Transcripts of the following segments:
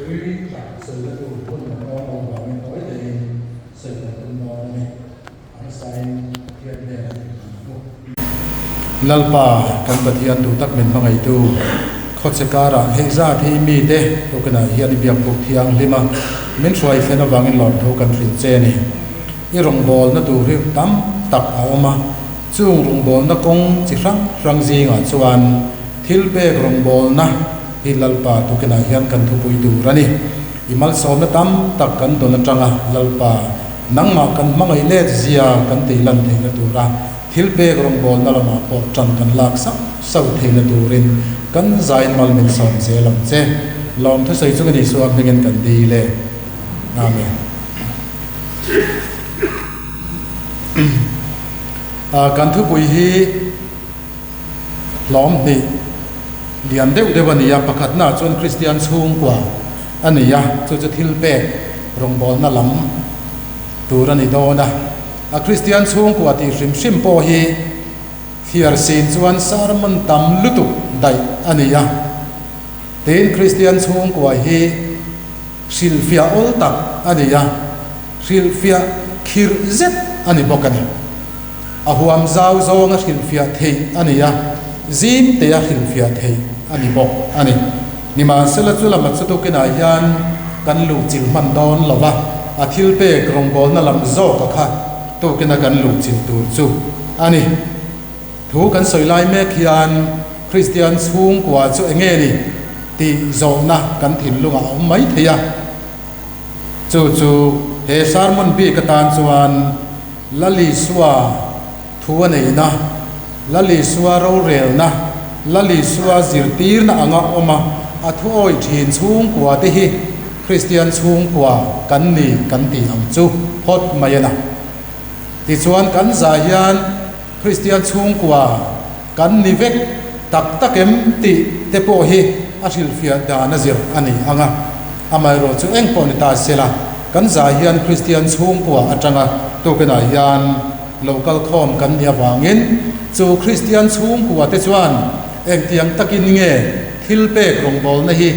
Tui tak sawina tur hun a dawn lo vangin tawi tein sawi kan tum dawn a ni. A hmasain Pathian hnenah i inhman ang u. Lalpa, kan Pathian duh tak min hmangaihtu, khawchhe karah hei zat hi mite tukinah hian i biak buk thianghlim a, min hruai thlen avangin lawmthu kan hrilh che a ni. I rawngbawlna tur hi tam tak a awm a, chung rawngbawlna kawng chi hrang hrang zingah chuan thil pek rawngbawlna hi Lalpa tukinah hian kan thupui tur a ni. I malsawmna tam tak kan dawn atanga Lalpa nangmah kan hmangaih let zia kan tih lan theihna tura thil pek rawngbawlna lamah pawh tan kan lak sauh sauh theihna turin kan zain mal min sawm zel ang che. Lawmthusawi chungin Isua hmingin kan dil e. Amen. Kan thupui hi hlawm hnih lian deuh deuh a ni a, pakhatnaah chuan Kristian chhungkua a ni a, chu chu thil pek rawngbawlna lam tur a ni dawn a. A Kristian chhungkua tih hrim hrim pawh hi thliar sin chuan sermon tam lutuk daih a ni a, tin Kristian chhungkua hi Hrilhfiah awl tak a ni a, hrilhfiah khirh zet a ni bawk a ni. A huam zau zawnga hrilhfiah theih a ni a, zim teia hrilhfiah theih a ni bawk a ni. Nimahsela chu lama chu tukinah hian kan luhchilh hman dawn lo va, a thil pek rawngbawlna lam zawka kha tukina kan luhchilh tur chu a ni. Thu kan sawi lai mek hian Kristian chhungkua chu eng nge ni tih zawhna kan thinlungah a awm mai thei a. Chu chu he sermon bik atan chuan Lal Isua thu a neihna, Lal Isua rorelna, Lal Isua zirtirna anga awm a, a thu awih thin chhungkua te hi Kristian chhungkua kan ni kan tih ang chu phawt mai a na. Tichuan kan zah hian Kristian chhungkua kan ni vek tak tak em tih te pawh hi a hrilhfiah dan a zir a ni ang a. Amaherawh chu eng pawh ni ta sela, kan zah hian Kristian chhungkua atanga tukinah hian lo kal khawm kan nih avangin chu Kristian chhungkua te chuan engtiang takin nge thil pek rawngbawlna hi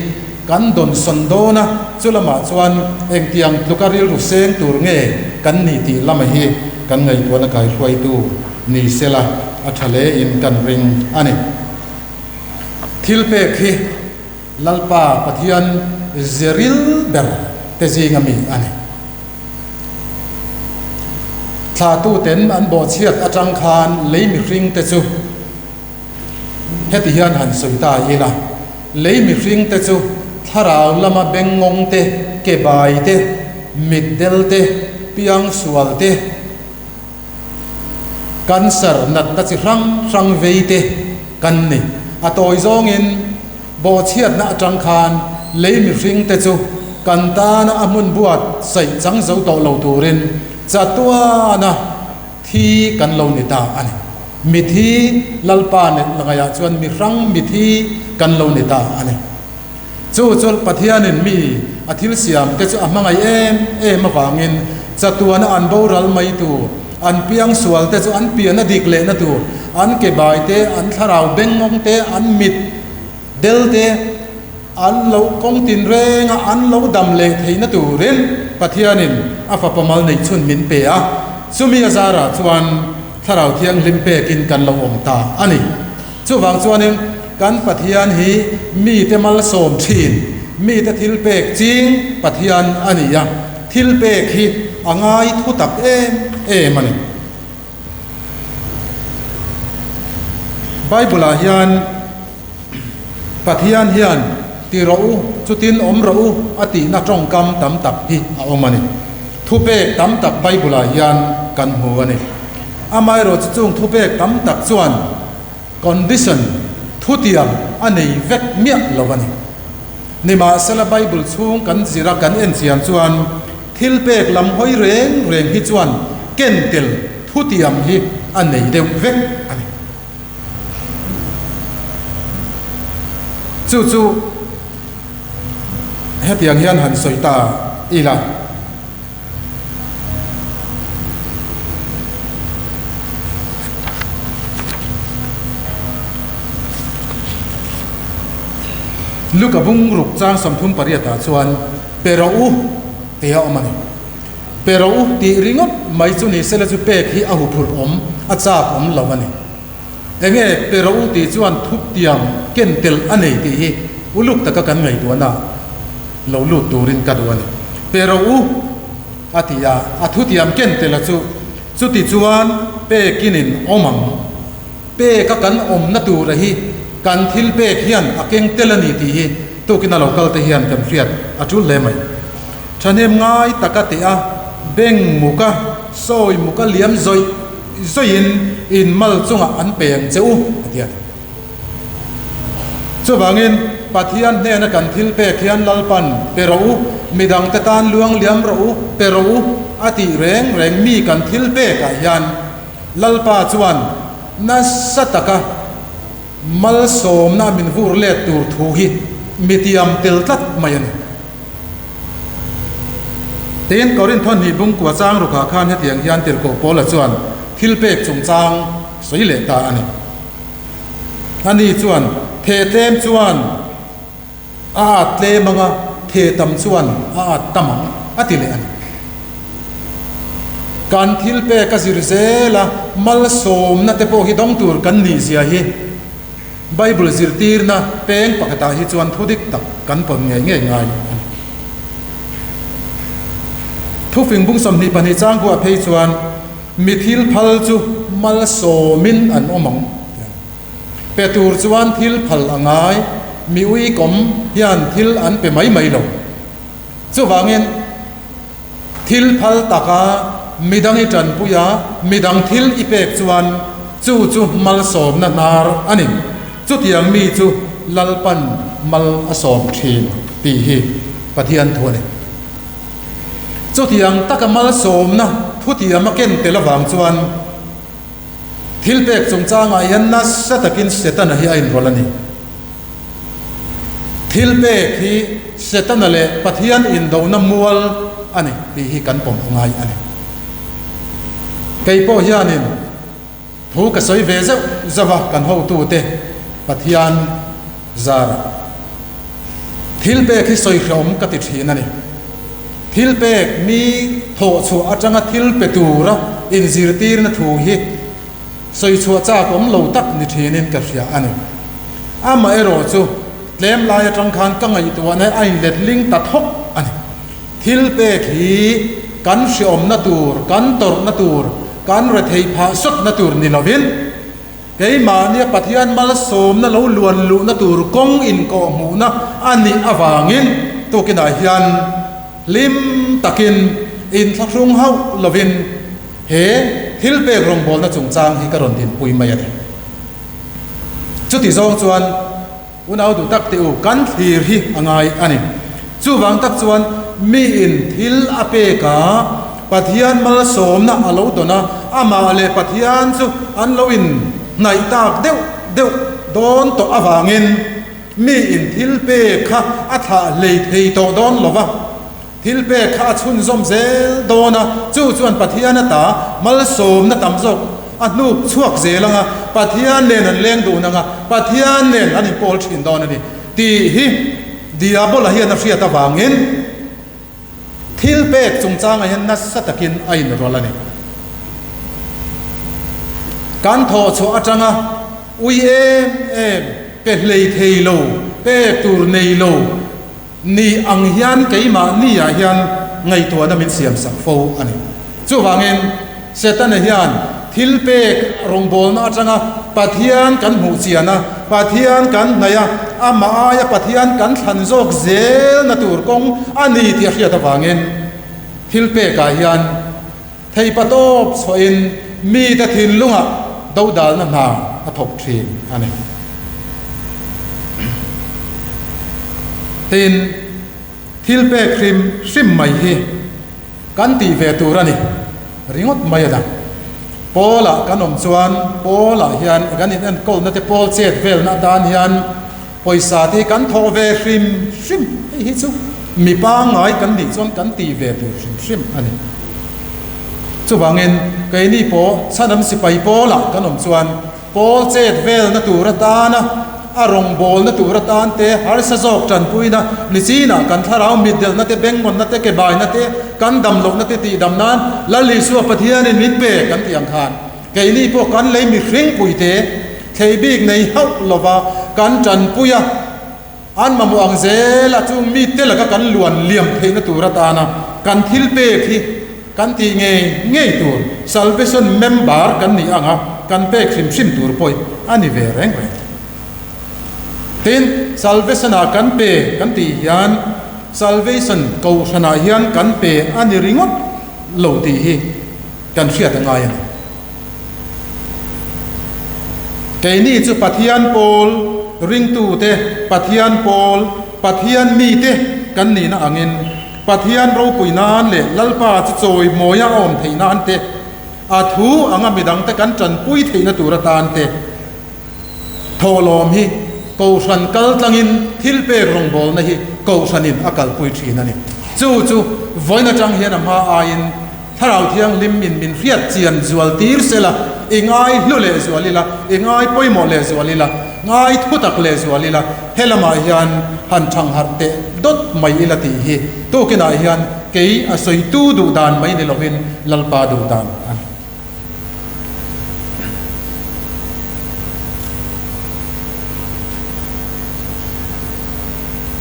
kan dawnsawn dawn a, chu lamah chuan engtiang tluka rilru seng tur nge kan nih tih lama hi kan ngaihtuahna kaihruaitu ni sela a tha hle in kan ring a ni. Thil pek hi Lalpa Pathian zeril ber te zinga mi a ni. Thlatuten an bawhchhiat atang khan lei mihring te chu Heti hian han sawi ta ila, lei mihring te chu thlarau lama bengngawng te, ke bai te, mitdel te, piangsual te, cancer natna chi hrang hrang vei te kan ni. A tawi zawngin bawhchhiatna atang khan lei mihring te chu kan tana a hmun buat saih chang zo tawh lo turin chatuana thi kan lo ni ta a ni. Mithi Lalpa nen langaiah chuan mi hrang mithi kan lo ni ta a ni. Chu chu Pathianin mi a thil siam te chu a hmangaih em em avangin chatuana an boral mai tur, an piang sual te chu an pian a dik lehna tur, an ke bai te, an thlarau bengngawng te, an mit del te, an lo kawng tinrenga an lo dam leh theihna turin Pathianin a fapa mal neih chhun min pe a. Chumi a zarah chuan Thlarau Thianghlim pekin kan lo awm ta a ni. Chuvang chuanin kan Pathian hi mite malsawm thin, mite thil pek ching Pathian a ni a, thil pek hi a ngai thu tak em em a ni. Bible-ah hian Pathian hian ti rawh u, chutin awm rawh u a tihna tawngkam tam tak hi a awm a ni. Thupek tam tak Bible-ah hian kan hmu a ni. Amaherawh chu chung thupek tam tak chuan condition, thutiam, a nei vek miah lo a ni. Nimahsela Bible chhung kan zira kan en chian chuan thilpek lam hawi reng reng hi chuan ken tel thutiam hi a nei deuh vek a ni. Chu chu hetiang hian han sawi ta ila. Luka bung ruk chang 38 ah chuan pe rawh u tih a awm a ni. Pe rawh u tih ringawt mai chu ni sela chu pek hi a huphurh awm, a chak awm lo a ni. Enge pe rawh u tih chuan thuptiang ken tel a nei tih hi uluk taka kan ngaihtuahna lo lut turin ka duh a ni. Pe rawh u a ti a, a thutiam ken tel a chu chuti chuan pekin in awm ang. Peka kan awmna tura hi kan thil pek hian a keng tel a ni tih hi tukin a lo kal te hian kan hriat a tul hle mai. Thahnem ngai taka teh a, beng muka, sawi muka liam zawih zawihin in mal chungah an pe ang che u, a ti a. Chuvangin, Pathian hnena kan thil pek hian Lalpan pe rawh u, midangte tan luang liam rawh u, pe rawh u, a tih reng reng mi kan thil pekah hian Lalpa chuan nasa taka malsawmna min vur let tur thu hi mi tiam tel tlat mai a ni. Tin, Korinth hnih bungkua chang rukah khan hetiang hian Tirhkoh Paula chuan thilpek chungchang sawi leh ta a ni. Ani chuan, Theh tlem chuan a at tlem ang a, theh tam chuan a at tam ang, a ti leh a ni. Kan thilpek a zir zel a, malsawmna te pawh hi dawng tur kan nih zia hi. Bible zirtirna peng pakhatah hi chuan thu dik tak kan pawn ngei ngei ngai a ni. Thufing bung 22 chang buah phei chuan mi thil phal chu malsawmin an awm ang ti a ni. Pe tur chuan thil phal a ngai, mi uikawm hian thil an pe mai mai lo. Chuvangin thil phal taka midang i tanpui a, midang thil i pek chuan chu chu malsawmna hnar a ni. Chutiang mi chu Lalpan mal a sawm thin tih hi Pathian thu a ni. Chutiang taka malsawmna thutiam a ken tel avang chuan thil pek chungchangah hian nasa takin Setana hi a inrawlh a ni. Thil pek hi Setana leh Pathian indona mual a ni tih hi kan pawm a ngai a ni. Kei pawh hianin thu ka sawi ve zeuh zauh a kan hotute Pathian zarah. Thil pek hi sawi hrehawm ka ti thin a ni. Thil pek mi thawhchhuah atanga thil pe tura inzirtirna thu hi Sawi chhuah chak awm lo tak ni thinin ka hria a ni. Amaherawh chu tlem lai atang khan ka ngaihtuahna a inlet ling ta thawk a ni. Thil pek hi kan hriawmna tur, kan tawrhna tur, kan rethei phah sawtna tur ni lovin, keimahnia Pathian malsawmna lo luan luhna tur kawng inkawhhmuhna a nih avangin tukinah hian hlim takin inthlahrung hauh lovin, He thil pek rawngbawlna chungchang hi ka rawn dinpui mai a ni. Chuti zawng chuan unau duh tak teh u, kan thlir hi a ngai a ni. Chuvang tak chuan miin thil a pek a, Pathian malsawmna a lo dawn a, amah leh Pathian chu an lo inhnaih tak deuh deuh dawn tawh avangin miin thil pek kha a thlah hlei thei tawh dawn lo va. Thil pek kha a chhunzawm zel dawn a, chu chuan Pathian ata malsawmna tam zawk a hnuk chhuak zel ang a, Pathian nen an leng dun ang a, Pathian nen an inpawl thin dawn a ni tih hi Diabola hian a hriat avangin thil pek chungchangah hian nasa takin a inrawlh a ni. Kan thawh chhuah atanga ui em em pe hlei thei lo, pek tur nei lo, Ni ang hian keimahni ah hian ngaihtuahna min siam sak fo a ni. Chuvangin, Setana hian thil pek rawngbawlna atanga Pathian kan hmuh chian a, Pathian kan hnaih a, amah aia Pathian kan thlan zawk zelna tur kawng a ni tih a hriat avangin thil pekah hian Theipatawp chhuahin mite thinlungah dodalna hna a thawk thin a ni. Tin, thil pek hrim hrim mai hi kan tih ve tur a ni ringawt mai a dang. Pawl-ah kan awm chuan pawl-ah hian kan inenkawlna te pawl chet velna atan hian pawisa te hi kan thawh ve hrim hrim hei hi chu mi pangngai kan nih chuan kan tih ve tur hrim hrim a ni. Chuvangin keini pawh chhanam sipai pawlah kan awm chuan pawl chet velna tur atana a rawngbawlna tur atan te, harsa zawk tanpuina ni chinah kan thlarau mitdelhna te, bengngawnna te, kebaina te, kan damlohna te tihdam nan Lal Isua Pathianin min pe kan tih ang khan keini pawh kan lei mihring puite thlei bik nei hauh lova kan tanpui a, an mamawh ang zel a, chung mite laka kan luan liam theihna tur atana kan thil pek hi kan tih ngei ngei tur Salvation member kan nih anga kan pek hrim hrim tur pawh a ni ve reng reng. Tin, Salvation-ah kan pe kan tih hian Salvation kohhranah hian kan pe a ni ringawt lo tih hi kan hriat a ngai a ni. Keini chu Pathian pawl ringtute, Pathian pawl, Pathian mite kan nihna angin Pathian ropui nan leh Lalpa chu chawi mawia a awm theih nan te, a thu anga midangte kan tanpui theihna tur atan te thawhlawm hi Kohhran kal tlangin thil pek rawngbawlna hi Kohhranin a kalpui thin a ni. Chu chu vawiin atang hian a hma aiin Thlarau Thianghlim in min hriat chian zual tir sela, i ngai hlu leh zual ila, i ngai pawimawh leh zual ila, ngai thutak leh zual ila, he lamah hian han thangharh teh dawt mai ila tih hi tukinah hian kei a sawitu duh dan mai ni lovin Lalpa duh dan a ni.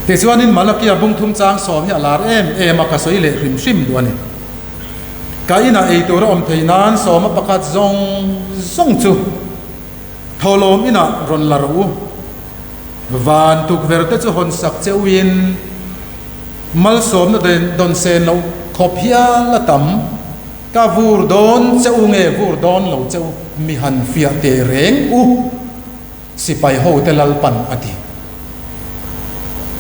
Tichuanin Malakia bungthum chang sawm hi a lar em em a, ka sawi leh hrim hrim duh a ni. Ka inah ei tur a awm thei nan sawma pakhat zawng zawng chu thawhlawm inah rawn la rawh u. Van tukverh te chu hawn sak che uin malsawmna dawn sen loh khawp hial a tam. Ka vur dawn che u nge vur dawn lo che u mi han fiah teh reng u, sipai ho te Lalpan a ti.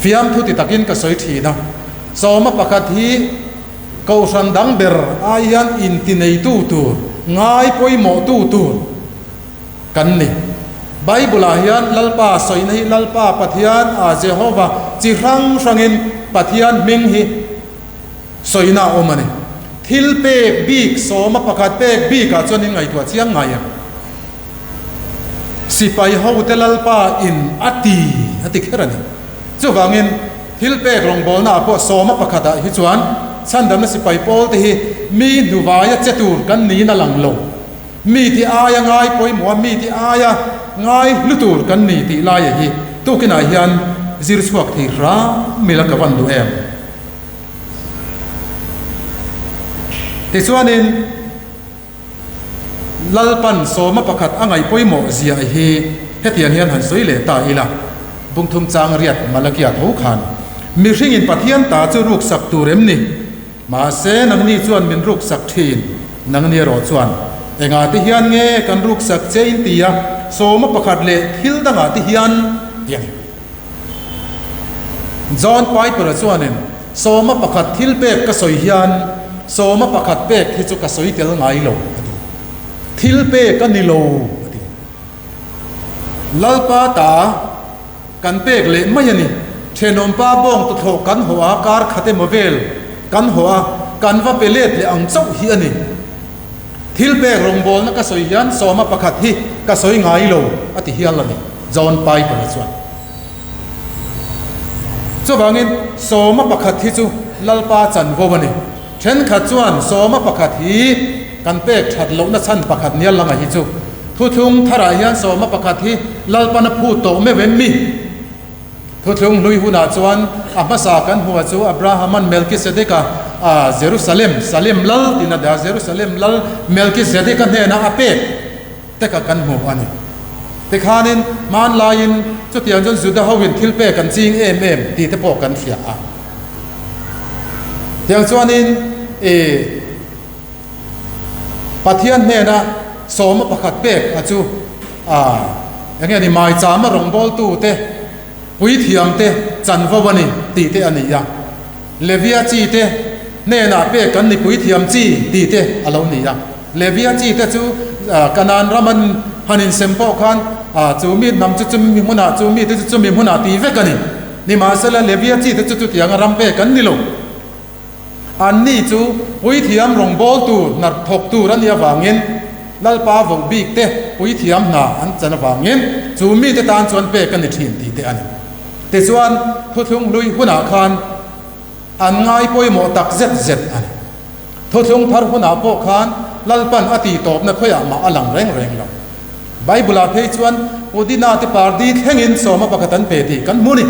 Fiamthu ti takin ka sawi thin a, sawma pakhat hi Kohhran dang ber ai hian intineitu tur, ngai pawimawhtu tur kan ni. Bible-ah hian Lalpa sawina hi Lalpa Pathian a Jehova chi hrang hrangin Pathian hming hi Sawina a awm a ni. Thil pek bik sawma pakhat pek bikah chuan in ngaihtuah chiang ngai em? Sipai hote Lalpa in a ti a ti kher a ni. Chuvangin thil pek rawngbawlna ah pawh sawma pakhatah hi chuan chhandamna sipai pawl te hi mi hnuvaia che tur kan niin a lang lo. Mi ti aia ngai pawimawh a, mi ti aia ngai hlu tur kan ni tih laia hi tukinah hian zir chhuak thei hram ila ka van duh em? Tichuanin, Lalpan sawma pakhat a ngaih pawimawh ziah hi hetiang hian han sawi leh ta ila, Bungthum chang riat Malakia tho khan, Mihringin Pathian ta chu ruksak tur em ni? Mahse, nangni chuan min ruksak thin, nangni erawh chuan engah te hian nge kan ruksak che in ti a, sawma pakhat leh thil dangah te hian ti a ni. John Piper-a chuanin, Sawma pakhat thil pek ka sawi hian sawma pakhat pek hi chu ka sawi tel ngai lo, a ti. Thil pek a ni lo, a ti. Lalpa ta kan pek leh mai a ni. Thenawmpa bawng tuthlawh kan haw a, kar khat emaw vel kan haw a, kan va pe let leh ang chauh hi a ni. Thil pek rawngbawlna ka sawi hian sawma pakhat hi ka sawi ngai lo, a ti hial a ni, John Piper-a chuan. Chuvangin sawma pakhat hi chu Lalpa chanvo a ni. Thenkhat chuan sawma pakhat hi kan pek that lohna chhan pakhat nia langa hi chu thuthlung tharah hian sawma pakhat hi Lalpan a phut tawh meuh em mi? Thuthlung hlui hunah chuan a hmasa kan hmuh chu Abraham-a'n Melkisedeka a Jerusalem, Salem lal tiin a dah, Jerusalem lal Melkisedeka hnenah a pek te kha kan hmu a ni. Tikhanin hmanlaiin chutiang chuan Juda hoin thil pek an ching em em tih te pawh kan hria a. Tiang chuanin i Pathian hnena sawma pakhat pek a chu a enge ni maichama rawngbawltu te puithiam te chanvo a ni tih te a ni a. Levia chi te hnenah pek kan ni puithiam chi tih te a lo ni a. Levia chi te chu Kanaan ram an han insem pawh khan chu mi hnam chu chumi hmunah chu mi te chu chumi hmunah tih vek a ni. Nimahsela Levia chi te chu chutianga ram pek an ni lo. Anni chu puithiam rawngbawltu hnar thawk tur a nih avangin Lalpa voh bik te puithiam hna an chan avangin chu mite tan chuan pek a ni thin tih te a ni. Tichuan, thuthlung hlui hunah khan an ngai pawimawh tak zet zet a ni. Thuthlung thar hunah pawh khan Lalpan a tih tawpna khawiah mah a lang reng reng lo. Bible-ah phei chuan pudina te pardi thlengin sawma pakhat an pe tih kan hmu ni.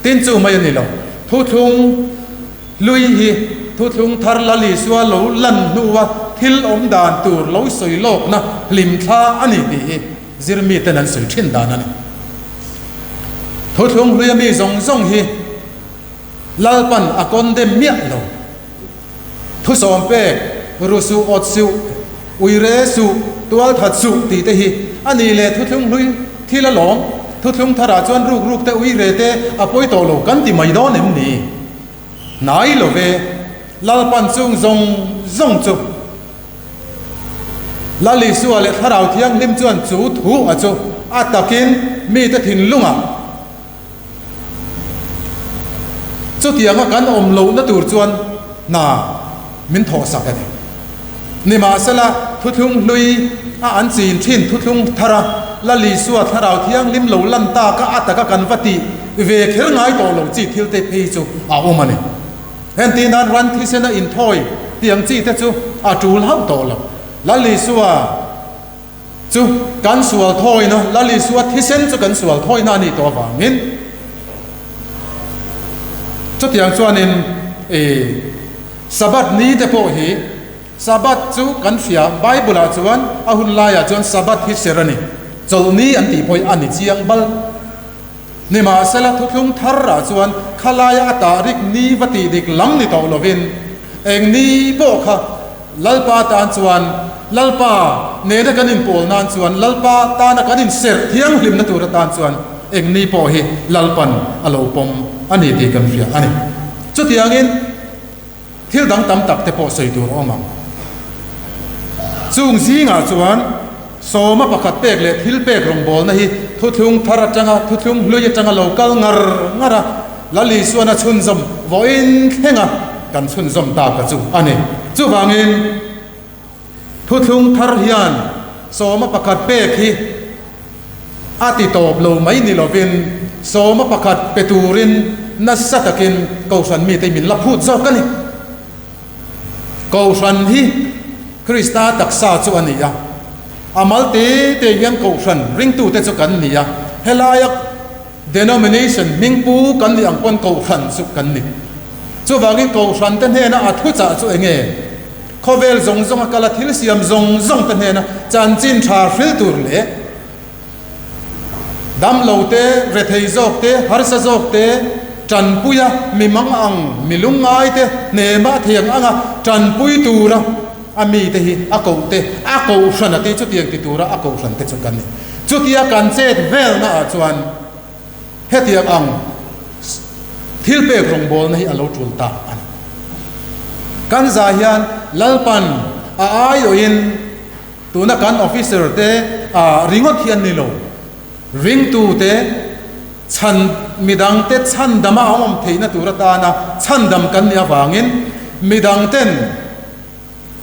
Tin chu mai a ni lo. Thuthlung hlui hi thuthlung thar Lal Isua lo lan hnua thil awm dan tur lo sawi lawkna hlimthla a ni tih hi zirmiten an sawi thin dan a ni. Thuthlung hluia mi zawng zawng hi Lalpan a condemn miah lo. Thusawm pek, ru suh, awt suh, ui re suh, tual that suh tih te hi a ni leh thuthlung hlui thil a lawm. Thuthlung tharah chuan ruk ruk te, ui re te a pawi tawh lo kan ti mai dawn em ni? Hnai lo ve, Lalpan chung zawng zawng chu Lal Isua leh Thlarau Thianghlim chuan chu thu a chu a takin mite thinlungah, Chutianga kan awm lohna tur chuan hna min thawhsak a ni. Nimahsela, thuthlung hlui a an chin thin thuthlung thara Lal Isua Thlarau Thianghlim lo lan taka a taka kan va tih ve kher ngai tawh lo chi thil te phei chu a awm a ni. Entir nan ran thisena inthawi tiang chi te chu a tul hauh tawh lo. Lal Isua. Chu kan sual thawina, Lal Isua thisen chu kan sual thawina a nih tawh avangin chutiang chuanin i Sabbath ni te pawh hi Sabbath chu kan hria, Bible ah chuan a hun laiah chuan Sabbath hi ser a ni, chawlhni an tih pawh hi a ni chiang bal. Nimahsela thuthlung thar ah chuan khalaia a tahrik ni va tih dik lam ni tawh lovin eng ni pawh kha Lalpa tan chuan Lalpa nena kan inpawl nan chuan Lalpa tana kan inserh thianghlimna tur atan chuan eng ni pawh hi Lalpan a lo pawm a ni tih kan hria a ni. Chutiangin thil dang tam tak te pawh sawi tur a awm ang. Chung zingah chuan sawma pakhat pek leh thil pek rawngbawlna hi thuthlung thar atanga thuthlung hlui atanga lo kal ngar ngar a, Lal Isuan a chhunzawm vawiin thlenga kan chhunzawm ta ka chu a ni. Chuvangin thuthlung thar hian sawma pakhat pek hi a ti tawp lo mai ni lovin sawma pakhat pe turin nasa takin Kohhran mite min la phut zawk a ni. Kohhran hi Krista taksa chu a ni a, a mal te te hian Kohhran ringtute chu kan ni a, helaia Denomination hming pu kan nih ang pawn Kohhran chu kan ni. Chuvangin Kohhran te hnena a thuchah chu eng nge? Khawvel zawng zawng a kal a thil siam zawng zawng te hnena chanchin tha hril tur leh damlo te, rethei zawk te, harsa zawk te tanpui a, mi mang ang, mi lungngai te hnema a thei ang anga tanpui tura a mite hi a koh te, a Kohhran a ti chutiang ti tura a Kohhran te chu kan ni. Chutia kan chet velna ah chuan hetiang ang thil pek rawngbawlna hi a lo tul ta a ni. Kan zah hian Lalpan a aiawhin tuna kan officer te ah ringawt hi an ni lo, ringtu te chhan midang te chhandama a awm theihna tur atana chhandam kan nih avangin midang ten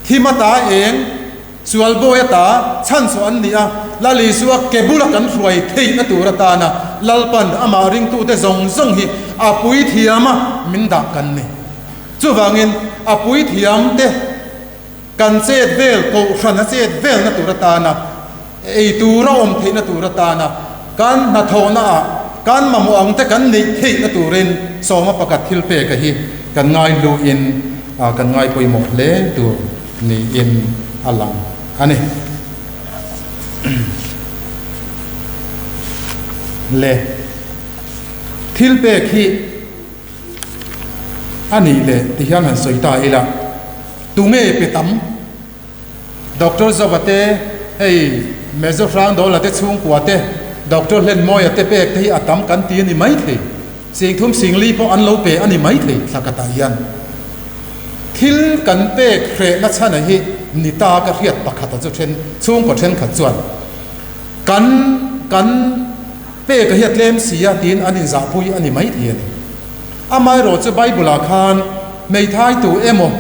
Thim ata eng, Sualbawi ata chhanchhuah an ni a, Lal Isua ke bula kan hruai theihna tur atana Lalpan amah ringtute zawng zawng hi a puithiama min dah kan ni. Chuvangin a puithiamte kan chet vel, kohhran a chet velna tur atana, ei tura awm theihna tur atana kan hnathawhnaah kan mamawh angte kan neih theihna turin sawma pakhat thil peka hi kan ngaihluin kan ngai pawimawh hle tur niin a lang a ni. Le thil pek hi a nih leh ti hian han sawi ta ila, tunge pe tam? Doctor Zova te, hei Mezo Hrangdawla te chhungkua te, Doctor Hlenmawia te pek te hi a tam kan ti a ni maithei. Singthum singli pawh an lo pe a ni maithei thla ka tah hian. Thil kan pek hrehna chhana hi ni ta ka hriat pakhat a chu then chhungkaw thenkhat chuan kan kan pek a hi a tlem si a tiin an inzahpui a ni maithei a ni. Amaherawhchu chu Bible ah khan hmeithai tu emaw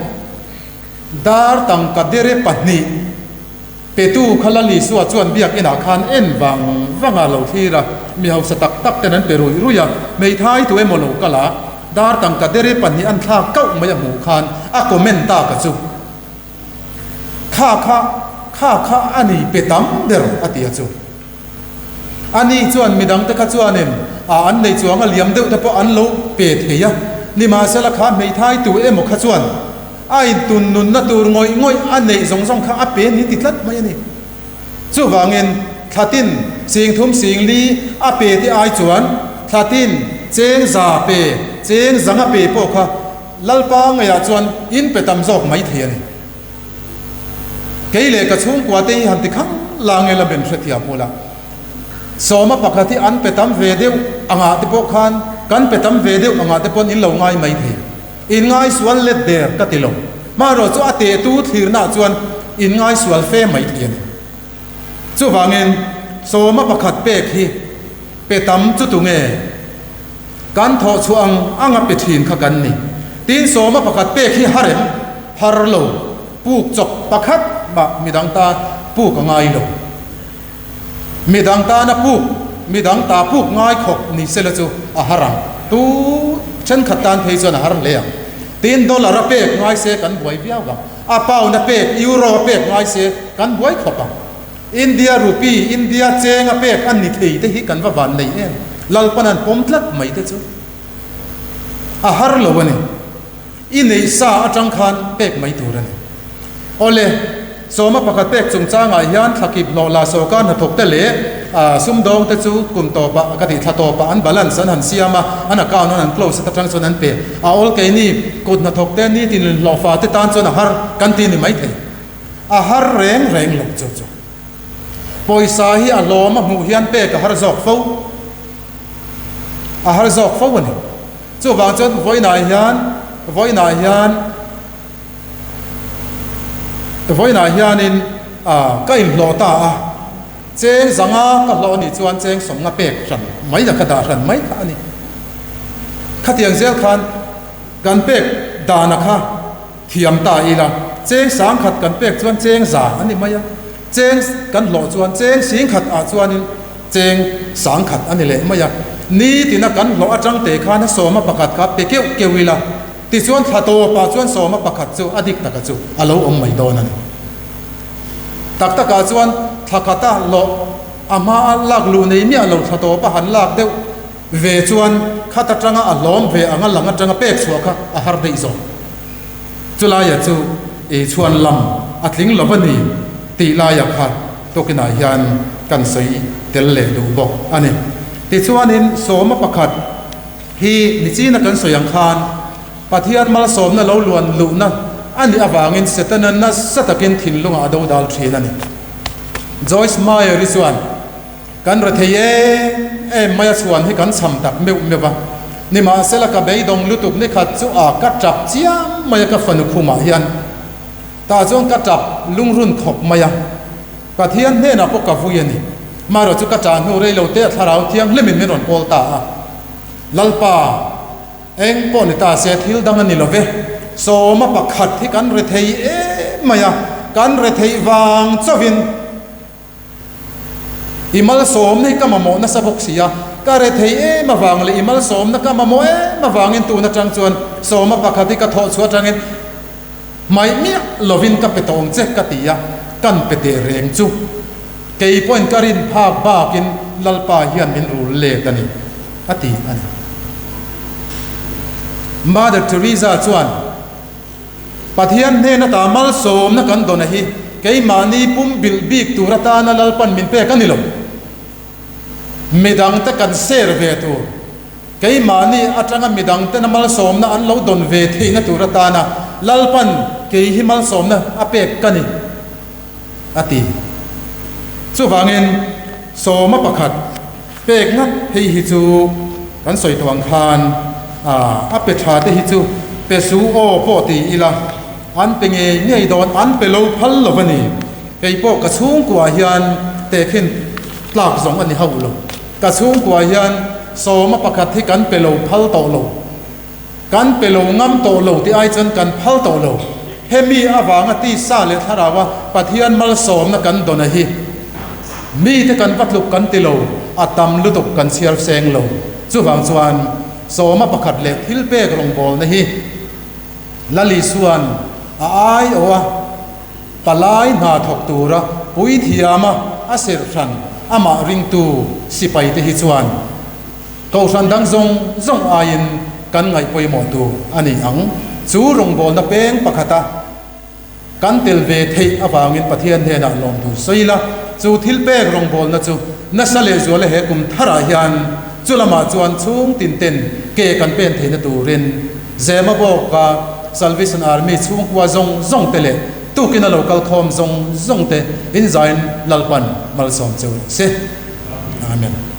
dar tangka dere pahnih. Petu kha Lal Isua chuan biakinah khan en vang vang a lo thlir a, mi hausa tak tak ten an pe ruih ruih a, hmeithai tu emaw lo kal a, dar tangka dere pahnih an thlak kauh mai a hmuh khan a comment ta ka chu. Kha kha, kha kha a ni pe tam ber a ti a chu. Ani chuan midangte kha chuanin a an nei chuang a liam deuh te pawh an lo pe thei a, nimahsela kha hmeithai tu emaw kha chuan a intun nunna tur ngawih ngawih a neih zawng zawng kha a pe ni ti tlat mai a ni. Chuvangin thlatin singthum singli a pe te ai chuan thlatin cheng za pe, cheng zanga pe pawh kha Lalpa ngeiah chuan in pe tam zawk mai thei a ni. Kei leh ka chhungkua te hi han ti khang la nge la ben hrethiam ula. Sawma pakhat hi an pe tam ve deuh angah te pawh khan kan pe tam ve deuh angah te pawn in lo ngai mai thei. In ngai sual let der ka ti lo. Hmanraw chu a tehtu thlirnaah chuan in ngai sual fe mai thei a ni. Chuvangin sawma pakhat pek hi pe tam chu tunge? Kan thawh chhuah ang anga pe thin kha kan ni. Tin sawma pakhat pek hi har em? Har lo. Puk chawp pakhat mah midang ta puk a ngai lo. Midang tana puk, midang ta puk ngai khawp ni sela chu a har ang. Tu thenkhat tan phei chuan a har hle ang. Tin dollar a pek ngai se kan buai viau ang. A pound a pek, euro a pek ngai se kan buai khawp ang. India rupee, India cheng a pek a ni thei te hi kan va van nei em? Lalpan an pawm tlat mai te chu a har lo a ni. I neih sa atang khan pek mai tur a ni. Awle, sawma pakhat pek chungchangah hian thlakip hlawh la sawrkar hnathawk te leh sumdawng te chu kum tawpah ka tih thla tawpah an balance an han siam a, an account an han close at atang chuan an pe. A awl keini kut hnathawk te nitin hlawhfa te tan chuan a har kan ti ni mai thei. A har reng reng lo chu chu. Pawisa hi a hlawm a hmuh hian pek a har zawk fo. A har zawk fo a ni. Chuvang chuan vawiinah hian, vawiinah hian, vawiinah hianin ka inhlawh ta a, cheng zanga ka hlawh a nih chuan cheng sawmnga pek hran mai a ka dah hran mai kha a ni. Khatiang zel khan kan pek dana kha. Thiam ta ila, cheng sangkhat kan pek chuan cheng za a ni mai a, cheng kan hlawh chuan cheng singkhat ah chuanin cheng sangkhat a ni leh mai a. Nitina kan hlawh atang te khan a sawma pakhat kha pe keuh keuh ila, tichuan thla tawpah chuan sawma pakhat chu a dik taka chu a lo awm mai dawn a ni. Tak takah chuan thla khata hlawh a hma a lak luh nei miah lo thla tawpa han lak deuh ve chuan khat atanga a hlawm ve anga lang atanga pek chhuah kha a har daih zawk. Chulaia chu i chhuan lam a tling lo a ni tih laia kha tukinah hian kan sawi tel leh duh bawk a ni. Tichuanin sawma pakhat hi nichina kan sawi ang khan Pathian malsawmna lo luan luhna a nih avangin Setana nasa takin thinlungah a dodal thin a ni. Joyce Meyer-i chuan. Kan rethei em em mai a chhuan hi kan cham tak meuh meuh a, nimahsela ka beidawng lutuk ni khat chu a ka tap chiam mai a ka fanu khumah hian tah chuan ka tap lungrun khawp mai a, Pathian hnenah pawh ka vui a ni. Marawh chu ka tah hnu rei lo te a thlarau thianghlimin min rawn kawl ta a, Lalpa, eng pawh ni ta se thil dang a ni lo ve, sawma pakhat hi kan rethei em mai a, kan retheih vang chauhin, I malsawmna hi ka mamawh nasa bawk si a, ka rethei em avang leh i malsawmna ka mamawh em avangin tun atang chuan sawma pakhat hi ka thawh chhuah atangin hmaih miah lovin ka pe tawng che ka ti a, kan pe teh reng chu. Kei pawhin ka rin phak bakin Lalpa hian min rul let a ni, a ti a ni. Mother Teresa chuan. Pathian hnen ata malsawmna kan dawn a hi keimahni pum bilh bik tur atana Lalpan min pek a ni lo. Midangte kan share ve tur, keimahni atanga midangtena malsawmna an lo dawn ve theihna tur atana Lalpan kei hi malsawmna a pek ka ni, a ti. Chuvangin sawma pakhat pek ngat phei hi chu kan sawi tawh ang khan a pe tha te hi chu pe su aw pawh ti ila an pe ngei ngei dawn an pe lo phal lo a ni. Kei pawh ka chhungkuah hian tehkhin tlak zawng a ni hauh lo. Ka chhungkuah hian sawma pakhat hi kan pe lo phal tawh lo. Kan pe lo ngam tawh lo tih ai chuan kan phal tawh lo. Hemi avanga tisa leh thlaraua Pathian malsawmna kan dawn a hi mite kan va tluk kan ti lo, a tam lutuk kan chhiar seng lo. Chuvang chuan sawma pakhat leh thilpek rawngbawlna hi Lali chuan a aiawha palai hna thawk tura puithiama a serhhran amah ringtu sipaite hi chuan Kohhran dang zawng zawng aiin kan ngaih pawimawh tur a ni ang. Chu rawngbawlna peng pakhata kan tel ve theih avangin Pathian hnenah lawmthu sawi ila, chu thil pek rawngbawlna chu nasa lehzuala he kum tharah hian chu lamah chuan chhung tin ten ke kan pen theihna turin Zema bawka Salvation Army chhungkua zawng zawng te leh tukin a lo kal khawm zawng zawng te inzain Lalpan malsawm cheu rawh se. Amen.